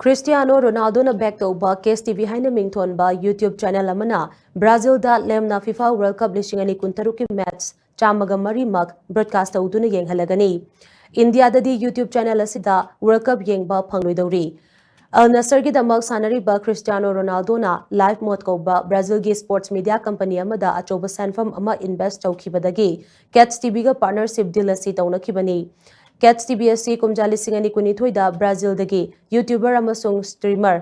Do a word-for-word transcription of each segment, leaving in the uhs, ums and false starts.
Cristiano ꯔꯣꯅꯥꯜꯗꯣꯅ bag ꯇꯧꯕ case TV ꯍꯥꯏꯅ ꯃꯤꯡꯊꯣꯟꯕ YouTube ꯆꯦꯅꯦꯜ ꯑꯃꯅ ꯕ꯭ꯔꯥꯖꯤꯜꯗ ꯂꯦꯝꯅ ꯐꯤꯐꯥ ꯋꯥꯔꯜ ꯀꯞ ꯂꯤꯁꯤꯡ ꯑꯅꯤ ꯀꯨꯟꯇꯔꯨꯛꯀꯤ ꯃꯦꯠꯆ ꯆꯥꯝꯃꯒ ꯃꯔꯤꯃꯛ ꯕ꯭ꯔꯣꯗꯀꯥꯁ ꯇꯧꯗꯨꯅ ꯌꯦꯡꯍꯜꯂꯒꯅꯤ꯫ ꯏꯟꯗꯤꯌꯥꯗꯗꯤ YouTube ꯆꯦꯅꯦꯜ ꯑꯁꯤꯗ ꯋꯥꯔꯜ ꯀꯞ ꯌꯦꯡꯕ ꯐꯪꯂꯣꯏꯗꯧꯔꯤ꯫ ꯑꯜ ꯅꯁꯔꯒꯤꯗꯃꯛ ꯁꯥꯟꯅꯔꯤꯕ ꯈ꯭ꯔꯤꯁꯇꯤꯌꯥꯅꯣ ꯔꯣꯅꯥꯜꯗꯣꯅ ꯂꯥꯏꯐ ꯃꯣꯗ ꯀꯧꯕ ꯕ꯭ꯔꯥꯖꯤꯜꯒꯤ ꯁ꯭ꯄꯣꯔꯠꯁ ꯃꯤꯗꯤꯌꯥ ꯀꯝꯄꯅꯤ ꯑꯃꯗ ꯑꯆꯧꯕ ꯁꯦꯟꯐꯝ ꯑꯃ ꯏꯟꯚꯦꯁ꯭ꯠ ꯇꯧꯈꯤꯕꯗꯒꯤ ꯀꯦꯠꯁ ꯇꯤꯚꯤꯒ ꯄꯥꯔꯠꯅꯔꯁꯤꯞ ꯗꯤꯜ ꯑꯁꯤ ꯇꯧꯅꯈꯤꯕꯅꯤ꯫ ꯀꯦꯠꯁ ꯇꯤꯚꯤ ꯑꯁꯤ ꯀꯨꯝꯖꯥ ꯂꯤꯁꯤꯡ ꯑꯅꯤ ꯀꯨꯟꯅꯤꯊꯣꯏꯗ ꯕ꯭ꯔꯥꯖꯤꯜꯗꯒꯤ ꯌꯨꯇ꯭ꯌꯨꯕꯔ ꯑꯃꯁꯨꯡ ꯁ꯭ꯇ꯭ꯔꯤꯃꯔ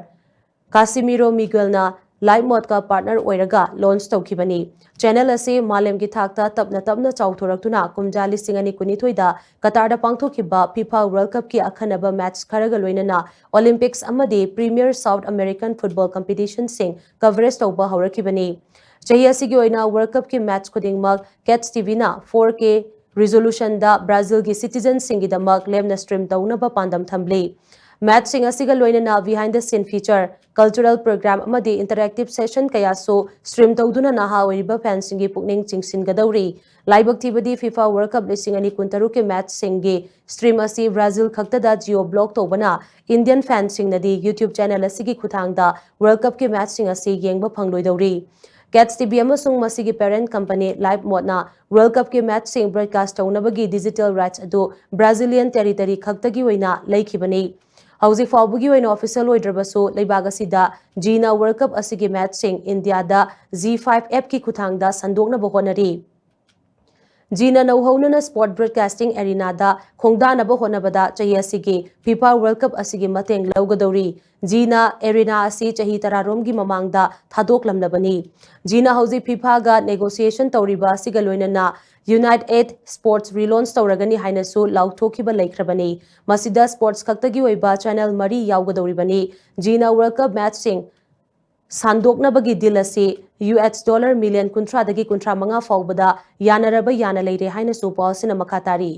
ꯀꯥꯁꯤꯃꯤꯔꯣ ꯃꯤꯒꯨꯋꯦꯜꯅ ꯂꯥꯏꯐ ꯃꯣꯗꯀ ꯄꯥꯔꯠꯅꯔ ꯑꯣꯏꯔꯒ ꯂꯣꯟꯆ ꯇꯧꯈꯤꯕꯅꯤ꯫ ꯆꯦꯅꯦꯜ ꯑꯁꯤ ꯃꯥꯂꯦꯝꯒꯤ ꯊꯥꯛꯇ ꯇꯞꯅ ꯇꯞꯅ ꯆꯥꯎꯊꯣꯔꯛꯇꯨꯅ ꯀꯨꯝꯖꯥ ꯂꯤꯁꯤꯡ ꯑꯅꯤ ꯀꯨꯟꯅꯤꯊꯣꯏꯗ ꯀꯇꯥꯔꯗ ꯄꯥꯡꯊꯣꯛꯈꯤꯕ ꯐꯤꯐꯥ ꯋꯥꯔꯜ ꯀꯞꯀꯤ ꯑꯈꯟꯅꯕ ꯃꯦꯠꯆ ꯈꯔꯒ ꯂꯣꯏꯅꯅ ꯑꯣꯂꯤꯝꯄꯤꯛꯁ ꯑꯃꯗꯤ ꯄ꯭ꯔꯤꯃꯤꯌꯔ ꯁꯥꯎꯠ ꯑꯃꯦꯔꯤꯀꯟ ꯐꯨꯠꯕꯣꯜ ꯀꯝꯄꯤꯇꯤꯁꯟꯁꯤꯡ ꯀꯚꯔꯦꯖ ꯇꯧꯕ ꯍꯧꯔꯛꯈꯤꯕꯅꯤ꯫ ꯆꯍꯤ ꯑꯁꯤꯒꯤ ꯑꯣꯏꯅ ꯋꯥꯔꯜ ꯀꯞꯀꯤ ꯃꯦꯠꯆ ꯈꯨꯗꯤꯡꯃꯛ ꯀꯦꯠꯁ ꯇꯤꯚꯤꯅ ꯐꯣꯔ ꯀꯦ ꯔꯤꯖꯣꯂꯨꯁꯟꯗ ꯕ꯭ꯔꯥꯖꯤꯜꯒꯤ ꯁꯤꯇꯤꯖꯟꯁꯤꯡꯒꯤꯗꯃꯛ ꯂꯦꯝꯅ ꯁ꯭ꯇ꯭ꯔꯤꯝ ꯇꯧꯅꯕ ꯄꯥꯟꯗꯝ ꯊꯝꯂꯤ꯫ ꯃꯦꯠꯆꯁꯤꯡ ꯑꯁꯤꯒ ꯂꯣꯏꯅꯅ ꯕꯤꯍꯥꯏꯟꯗ ꯗ ꯁꯤꯟ ꯐꯤꯆꯔ, ꯀꯜꯆꯔꯦꯜ ꯄ꯭ꯔꯣꯒ꯭ꯔꯥꯝ ꯑꯃꯗꯤ ꯏꯟꯇꯔꯦꯛꯇꯤꯚ ꯁꯦꯁꯟ ꯀꯌꯥꯁꯨ ꯁ꯭ꯇ꯭ꯔꯤꯝ ꯇꯧꯗꯨꯅ ꯅꯍꯥ ꯑꯣꯏꯔꯤꯕ ꯐꯦꯟꯁꯤꯡꯒꯤ ꯄꯨꯛꯅꯤꯡ ꯆꯤꯡꯁꯤꯟꯒꯗꯧꯔꯤ꯫ ꯂꯥꯏꯕꯛ ꯊꯤꯕꯗꯤ ꯐꯤꯐꯥ ꯋꯥꯔꯜ ꯀꯞ ꯂꯤꯁꯤꯡ ꯑꯅꯤ ꯀꯨꯟꯇꯔꯨꯛꯀꯤ ꯃꯦꯠꯆꯁꯤꯡꯒꯤ ꯁ꯭ꯇ꯭ꯔꯤꯝ ꯑꯁꯤ ꯕ꯭ꯔꯥꯖꯤꯜ ꯈꯛꯇꯗ ꯖꯤꯑꯣ ꯕ꯭ꯂꯣꯛ ꯇꯧꯕꯅ ꯏꯟꯗꯤꯌꯟ ꯐꯦꯟꯁꯤꯡꯅꯗꯤ YouTube ꯆꯦꯅꯦꯜ ꯑꯁꯤꯒꯤ ꯈꯨꯠꯊꯥꯡꯗ ꯋꯥꯔꯜ ꯀꯞꯀꯤ ꯃꯦꯠꯆꯁꯤꯡ ꯑꯁꯤ ꯌꯦꯡꯕ ꯐꯪꯂꯣꯏꯗꯧꯔꯤ꯫ ꯀꯦꯠꯁ ꯇꯤꯚꯤ ꯑꯃꯁꯨꯡ ꯃꯁꯤꯒꯤ ꯄꯦꯔꯦꯟꯠ ꯀꯝꯄꯅꯤ ꯂꯥꯏꯐ ꯃꯣꯗꯅ ꯋꯥꯔꯜ ꯀꯞꯀꯤ ꯃꯦꯠꯆꯁꯤꯡ ꯕ꯭ꯔꯣꯗꯀꯥꯁ ꯇꯧꯅꯕꯒꯤ ꯗꯤꯖꯤꯇꯦꯜ ꯔꯥꯏꯠꯁ ꯑꯗꯨ ꯕ꯭ꯔꯥꯖꯤꯂꯤꯌꯟ ꯇꯦꯔꯤꯇꯔꯤ ꯈꯛꯇꯒꯤ ꯑꯣꯏꯅ ꯂꯩꯈꯤꯕꯅꯤ꯫ ꯍꯧꯖꯤꯛ ꯐꯥꯎꯕꯒꯤ ꯑꯣꯏꯅ ꯑꯣꯐꯤꯁꯤꯌꯦꯜ ꯑꯣꯏꯗ꯭ꯔꯕꯁꯨ, ꯂꯩꯕꯥꯛ ꯑꯁꯤꯗ ꯖꯤꯅ ꯋꯥꯔꯜ ꯀꯞ ꯑꯁꯤꯒꯤ ꯃꯦꯠꯆꯁꯤꯡ ꯏꯟꯗꯤꯌꯥꯗ ꯖꯤ ꯐꯥꯏꯚ ꯑꯦꯞꯀꯤ ꯈꯨꯠꯊꯥꯡꯗ ꯁꯟꯗꯣꯛꯅꯕ ꯍꯣꯠꯅꯔꯤ꯫ ꯖꯤꯅ ꯅꯧꯍꯧꯅꯅ ꯁ꯭ꯄꯣꯔꯠ ꯕ꯭ꯔꯣꯗꯀꯥꯁꯇꯤꯡ ꯑꯦꯔꯤꯅꯥꯗ ꯈꯣꯡꯗꯥꯅꯕ ꯍꯣꯠꯅꯕꯗ ꯆꯍꯤ ꯑꯁꯤꯒꯤ ꯐꯤꯐꯥ ꯋꯥꯔꯜ ꯀꯞ ꯑꯁꯤꯒꯤ ꯃꯇꯦꯡ ꯂꯧꯒꯗꯧꯔꯤ꯫ ꯖꯤꯅ ꯑꯦꯔꯤꯅꯥ ꯑꯁꯤ ꯆꯍꯤ ꯇꯔꯥꯔꯣꯝꯒꯤ ꯃꯃꯥꯡꯗ ꯊꯥꯗꯣꯛꯂꯝꯂꯕꯅꯤ꯫ ꯖꯤꯅ ꯍꯧꯖꯤꯛ ꯐꯤꯐꯥꯒ ꯅꯦꯒꯣꯁꯤꯌꯦꯁꯟ ꯇꯧꯔꯤꯕ ꯑꯁꯤꯒ ꯂꯣꯏꯅꯅ ꯌꯨꯅꯥꯏꯠ ꯑꯦꯠ ꯁ꯭ꯄꯣꯔꯠꯁ ꯔꯤꯂꯣꯟꯆ ꯇꯧꯔꯒꯅꯤ ꯍꯥꯏꯅꯁꯨ ꯂꯥꯎꯊꯣꯛꯈꯤꯕ ꯂꯩꯈ꯭ꯔꯕꯅꯤ꯫ ꯃꯁꯤꯗ ꯁ꯭ꯄꯣꯔꯠꯁ ꯈꯛꯇꯒꯤ ꯑꯣꯏꯕ ꯆꯦꯅꯦꯜ ꯃꯔꯤ ꯌꯥꯎꯒꯗꯧꯔꯤꯕꯅꯤ꯫ ꯖꯤꯅ ꯋꯥꯔꯜ ꯀꯞ ꯃꯦꯠꯆꯁꯤꯡ ꯁꯥꯟꯗꯣꯛꯅꯕꯒꯤ ꯗꯤꯜ ꯑꯁꯤ ꯌꯨ ꯑꯦꯁ ꯗꯣꯂꯔ ꯃꯤꯂꯤꯌꯟ ꯀꯨꯟꯊ꯭ꯔꯥꯗꯒꯤ ꯀꯨꯟꯊ꯭ꯔꯥ ꯃꯉꯥ ꯐꯥꯎꯕꯗ ꯌꯥꯅꯔꯕ ꯌꯥꯅ ꯂꯩꯔꯦ ꯍꯥꯏꯅꯁꯨ ꯄꯥꯎ ꯑꯁꯤꯅ ꯃꯈꯥ ꯇꯥꯔꯤ꯫